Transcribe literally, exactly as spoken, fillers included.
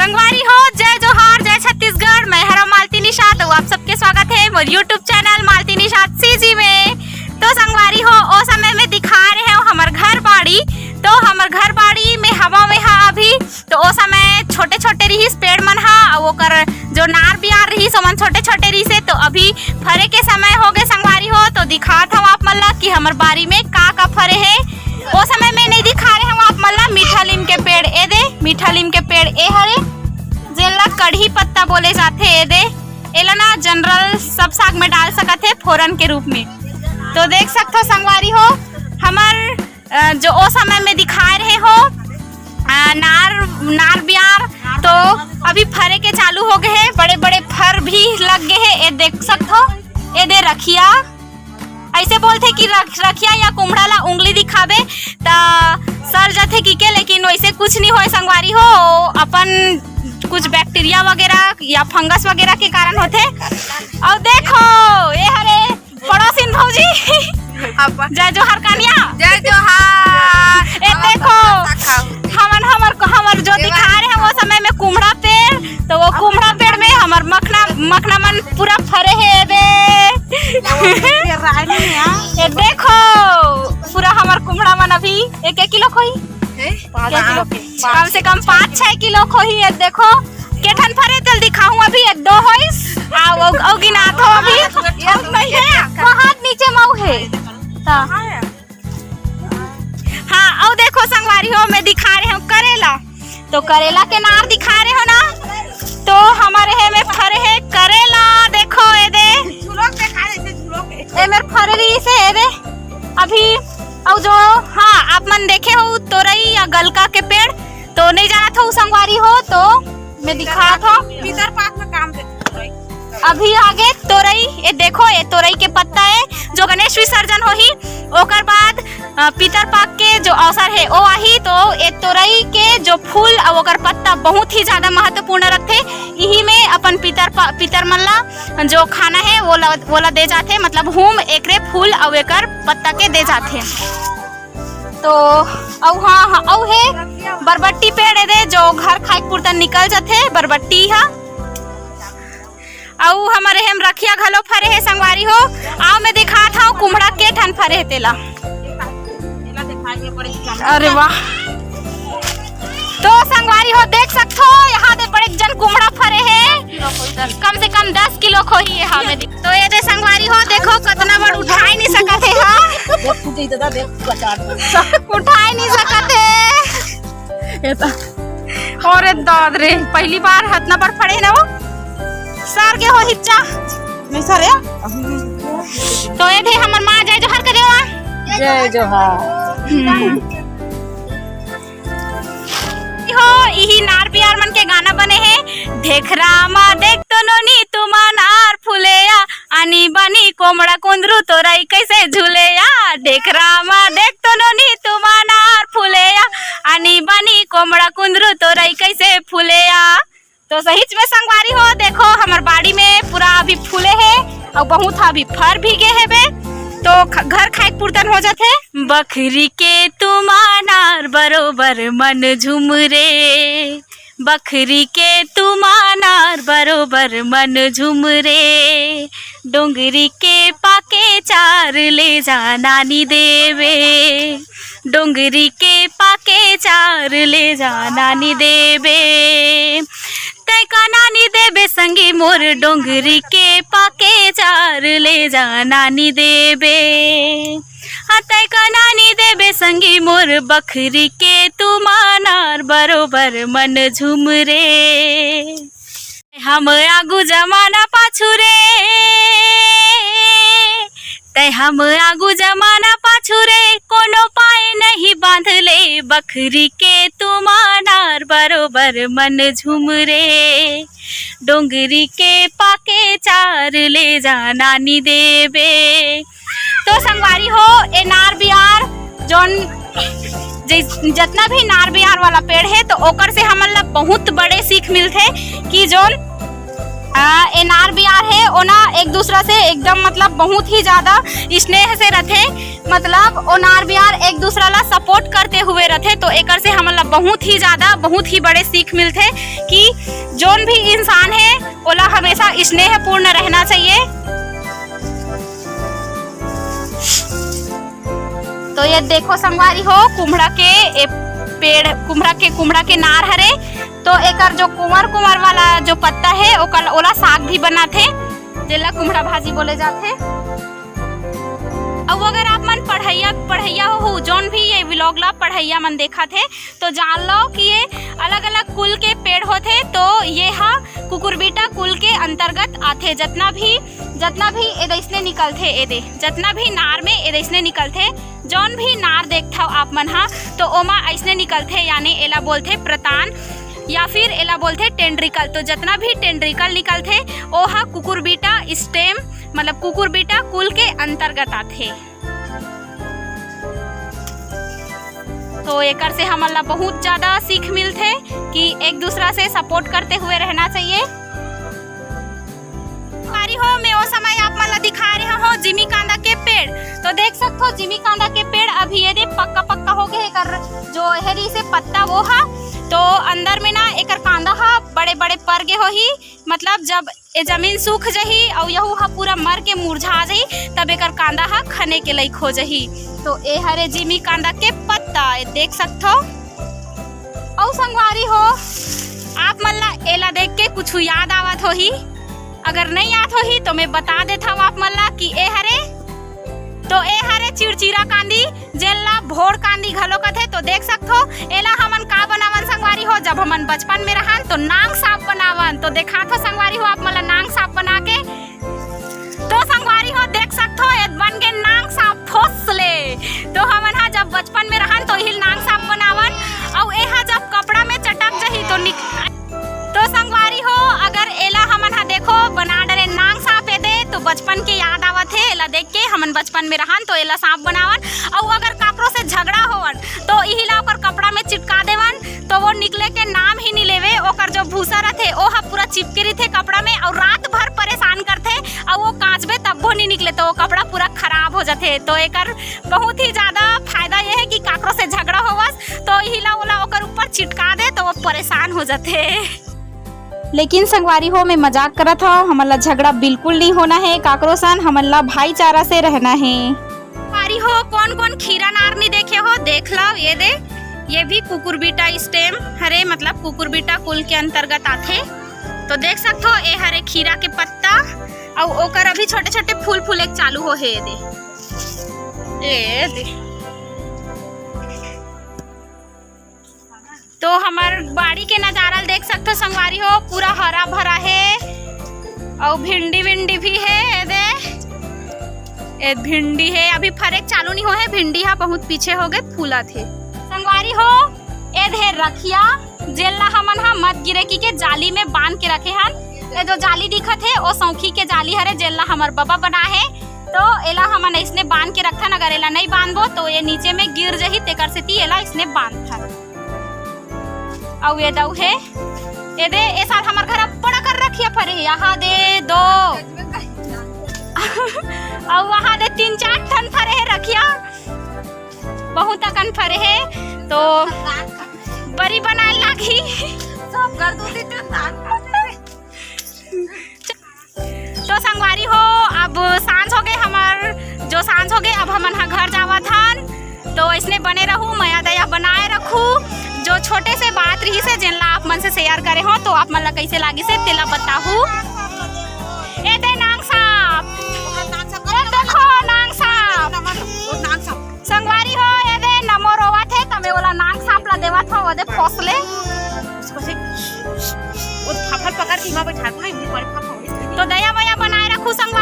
संगवारी हो, जय जोहार, जय छत्तीसगढ़। मैं हरा मालती निषाद, तो आप सबके स्वागत है मोर YouTube channel Malti Nishad CG में। तो संगवारी हो, ओ समय में दिखा रहे हो हमर घर बाड़ी। तो हमर घर बाड़ी में हवा में हा अभी, तो ओ समय छोटे छोटे रिहिस पेड़ मन हा, अउ ओकर जो नार बियार रिहिस ओमन छोटे छोटे रिहिस हे। तो अभी फरे के समय हो गए संगवारी हो, तो दिखात हूँ आप मन ला कि हमर बारी में का का फरे हे। ओ समय में नहीं दिखा रहे हूँ आप मन ला मीठा लीम के पेड़, ए दे मीठा लीम के पेड़ ए हरे, जेन ला कढ़ी पत्ता बोले जाथे। ए दे, एला ना जनरल सब साग में डाल सकत हे फोरन के रूप में। तो देख सकथो संगवारी हो, हमर अ, जो ओ समय में दिखाए रहे हो, अ, नार नार बियार, तो अभी फरे के चालू हो गए हे, बड़े बड़े फर भी लग गए हे। ये देख सकथो, ये दे रखिया, ऐसे बोलथे कि रख, रखिया या कुमड़ा ला उंगली दिखाबे त सर जथे कि के, लेकिन वैसे कुछ नहीं होए संगवारी हो, अपन कुछ बैक्टीरिया वगैरह या फंगस वगैरह के कारण होथे। और देखो, ये हरे पड़ोसिन भौजी। अब जय जोहार कन्या। जय जोहार। ए अब देखो, पता खाओ। हमन हमर हमर जो देवा। दिखा रहे हैं वो समय में कुमड़ा पेड़, तो वो कुमड़ा पेड़ में हमर मखना मखना मन पूरा फरे हे बे। ये रानी है। ए देखो, पूरा हमर कुमड़ा मन अभी एक एक किलो खोई। हैं? पाँच किलो के। कम से कम पाँच छह किलो खोही। ये देखो, के ठन फरे तेल दिखाऊं अभी, ये दो होइस। आ, वो, वो गिनात हो अभी। ये नहीं है, वो हाथ नीचे मऊ है। ता। हाँ, और देखो संगवारी हो, मैं दिखा रहे हूँ करेला। तो करेला के नार दिखा रहे हो ना, तो हमारे हे में फरे है करेला। देखो, ये दे। झुलक के खा रहे थे, झुलक के। ए मेर फरे रही से, ये दे। अभी, और जो, हाँ, आप मन देखे हो तोरई या गलका के पेड़, तो नहीं जाना था, संगवारी हो, तो मैं दिखा था। पीतर पाक में काम देते हैं। अभी आगे तोरई, ये देखो, ये तोरई के पत्ता है, जो गणेश विसर्जन होही, ओकर बाद, अ, पीतर पाक के जो अवसर है, ओ आही, तो ये तोरई के जो फूल और ओकर पत्ता बहुत ही ज्यादा महत्वपूर्ण रखथे। इही में अपन पीतर पा-, पीतर मन ला जो खाना है, वो ला, वो ला दे जाथे, मतलब हूम एकरे फूल और एकर पत्ता के दे जाथे। तो अउ हाँ, हाँ, अउ हे बरबट्टी पेड़ ए दे, जो घर खाए पुरता निकल जाथे बरबट्टी हा। अउ हमर एहम रखिया घलो फरे हे संगवारी हो। आओ मैं दिखात हूँ कुम्हड़ा के ठन फरे हे तेला। अरे वाह, तो संगवारी हो देख सकथो, यहाँ दे बड़े जन कुम्हड़ा फरे हे, कम से कम दस किलो खोही हे। हाँ, मैं दिख-, तो ये दे संगवारी हो, देखो कतना बड़ उठाई नहीं सकत हे, हाँ। देख, तू दे दे, देख, बचा। उठाई नहीं सकत हे। ये तो, अरे दाद रे, पहली बार हतना बड़ फरे ना वो। सर के हो हिच्चा। नहीं सर या? तो ये थे हमर माँ, जय जोहार करे माँ। जय जोहार। हम्म। हो, इही नार बियार मन के गाना बने हे। देख रामा, देख तो नोनी तुमा नार फुलेया, आनी बानी कोमड़ा कुंदरू तोरई कैसे झूलेया। देख रामा, देख तो नोनी तुमा नार फुलेया, आनी बानी कोमड़ा कुंदरू तोरई कैसे फुलेया। तो सहीच में संगवारी हो, देखो हमर बाड़ी में पूरा अभी फूले हे और बहुत अभी फर भी गे हे बे, तो ख-, घर खाए पुरतन हो जाथे। बखरी के तुमा नार बरोबर मन झुमरे, बखरी के तुमा नार बरोबर मन झुमरे, डोंगरी के पाके चार ले जा नानी देवे, डोंगरी के पाके चार ले जा नानी देवे। तै का नानी देबे संगी मोर, डोंगरी के पाके चार ले जा नानी देबे। हाँ, तै का नानी देबे संगी मोर, बखरी के तुमा नार बरोबर मन झुमरे। हम आगू जमाना पाछू रे, तै हम आगू जमाना पाछू रे, कोनो पाए नहीं बांध ले, बखरी के तुमा नार बरोबर मन झुमरे, डोंगरी के पाके चार ले जा नानी देबे। तो संगवारी हो, ए नार बियार जोन जैस-, जतना भी नार बियार वाला पेड़ हे, तो ओकर से हमन ला बहुत बड़े सीख मिलथे कि जोन, आ, ए नार बियार हे, ओना एक दूसरा से एकदम, मतलब, बहुत ही ज्यादा स्नेह से रथे। मतलब, ओ नार बियार एक दूसरा ला सपोर्ट करते हुए रथे, तो एकर से हमन ला बहुत ही ज्यादा, बहुत ही बड़े सीख मिलथे कि जोन भी इंसान हे, ओला हमेशा स्नेहपूर्ण रहना चाहिए। तो ये देखो संगवारी हो, कुम्हड़ा के ए पेड़, कुम्हड़ा के, कुम्हड़ा के नार हरे। तो एकर जो कुंवर कुंवर वाला जो पत्ता हे, ओकर, ओला साग भी बनाथे, जेला कुम्हड़ा भाजी बोले जाथे। अउ अगर आप मन पढ़ैया, पढ़ैया हो, जोन भी ये vlog ला पढ़ैया मन देखत हे, तो जान लो कि ये अलग-अलग कुल के पेड़ होथे। तो ये ह कुकुरबिटा कुल के अंतर्गत आथे। जतना भी, जतना भी एदे अइसने निकलथे, एदे जतना भी नार में एदे अइसने निकलथे, जौन भी नार देखथव आप मन ह, तो ओमा अइसने निकलथे, यानी एला बोलथे प्रतान या फिर एला बोलथे टेंड्रिकल। तो जतना भी टेंड्रिकल निकलथे, ओ ह कुकुरबिटा स्टेम, मतलब कुकुरबिटा कुल के अंतर्गत आथे। तो एकर से हमन ला बहुत ज्यादा सीख मिलथे कि एक दूसरा से support करते हुए रहना चाहिए। संगवारी हो, मैं ओ समय आप मन ला दिखा रहे हो जिमी कांदा के पेड़। तो देख सकथो, जिमी कांदा के पेड़ अभी ये दे पक्का पक्का हो गए, एकर जो हरी से पत्ता वो हा, तो अंदर में ना एकर कांदा हा बड़े बड़े पर गे होही। मतलब जब ये जमीन सूख जही अउ यहू ह पूरा मर के मुरझा जही, तब एकर कांदा ह खने के लइक हो जही। तो ए हरे जिमी कांदा के पत्ता, ए देख सकथो। अउ संगवारी हो, आप मन ला एला देख के कुछ याद आवत होही। अगर नहीं याद होही तो मैं बता देथव आप मन ला कि ए हरे, तो ए हरे चिरचिरा कांदी, जेन ला भोर कांदी घलो कथे। तो देख सकथो, एला हमन का बनावन संगवारी हो, जब हमन बचपन में रहन तो नांग सांप बनावन। तो देखाथो संगवारी हो आप मन ला नांग सांप बना के। तो संगवारी हो देख सकथो, ए बन गे नांग सांप फोसले। तो हमन हा जब बचपन में रहन तो इहिल नांग सांप बनावन, अउ एहा जब कपड़ा में चटक जही तो निक-, तो संगवारी हो, अगर एला हमन हा देखो बना डरे नांग सांप एदे, तो बचपन के याद आवत हे। एला देख के हमन बचपन में रहन तो एला सांप बनावन, अउ अगर काकरो से झगड़ा होवन तो इही ला ओकर कपड़ा में चिटका देवन, तो वो निकले के नाम ही नी लेवे। ओकर जो भूसा रथे ओ ह पूरा चिपके रथे कपड़ा में, अउ रात भर परेशान करथे, अउ वो कांचबे तब्बो नी निकले, तो वो कपड़ा पूरा खराब हो जाथे। तो एकर बहुत ही ज्यादा फायदा ये है कि काकरो से झगड़ा होवस तो इही ला ओला ओकर ऊपर चिटका दे तो वो परेशान हो जाथे। लेकिन संगवारी हो, मैं मजाक करत हव, हमन ला झगड़ा बिल्कुल नहीं होना है काकरो सन, हमन ला भाईचारा से रहना है। संगवारी हो, कौन कौन खीरा नार नहीं देखे हो, देख लो, ये दे, ये भी कुकुरबिटा स्टेम हरे, मतलब कुकुरबिटा कुल के अंतर्गत आथे। तो देख सकथो, ए हरे खीरा के पत्ता, अउ ओकर अभी छोटे छोटे फूल फूले चालू हो हे, ये दे, ये दे। तो हमर बाड़ी के नजारा ल देख सकथो संगवारी हो, पूरा हरा भरा हे, अउ भिंडी विंडी भी हे। ए दे, ए भिंडी हे, अभी फरेक चालू नहीं हो हे, भिंडी हा बहुत पीछे हो गए, फूलत हे। संगवारी हो, ए दे रखिया, जेला हमन हा मत गिरे की के जाली में बांध के रखे हन। ए जो जाली दिखत हे, ओ सौखी के जाली हरे, जेला हमर बबा बना हे। तो एला हमन अइसने बांध के रखथन, अगर एला नहीं बांधबो तो ये नीचे में गिर जही, तेकर सेती एला अइसने बांधथन। अउ ये दऊ हे, ये दे, ए साल हमर घर अब्बड़ अकन रखिया फरे हे, यहाँ दे दो, अउ वहाँ दे तीन चार ठन फरे हे रखिया, बहुत अकन फरे हे, तो बरी बनाए लागही। सब कर दो, तीन ठन दान कर दे। तो संगवारी हो, अब सांझ हो गए, हमर जो सांझ हो गए, अब हमन हा घर जावत हन। तो अइसने बने रहू, मया दया बनाए रखू। जो छोटे से बात रहिस हे, जेन ला आप मन से share करे हो, तो आप मन ला कइसे लागिस हे, तेला बताहू। ए दे नांग सांप, ए देखो नांग सांप। संगवारी हो, ए दे नमो रोवत हे, त मैं ओला नांग सांप ला देवत हव, ओ दे फोसले। उसको से, वो फाफड़ पकड़ के वहाँ बैठा दो ना, इतनी बड़ी फाफड़। तो दया मया बनाए रखू संगवारी।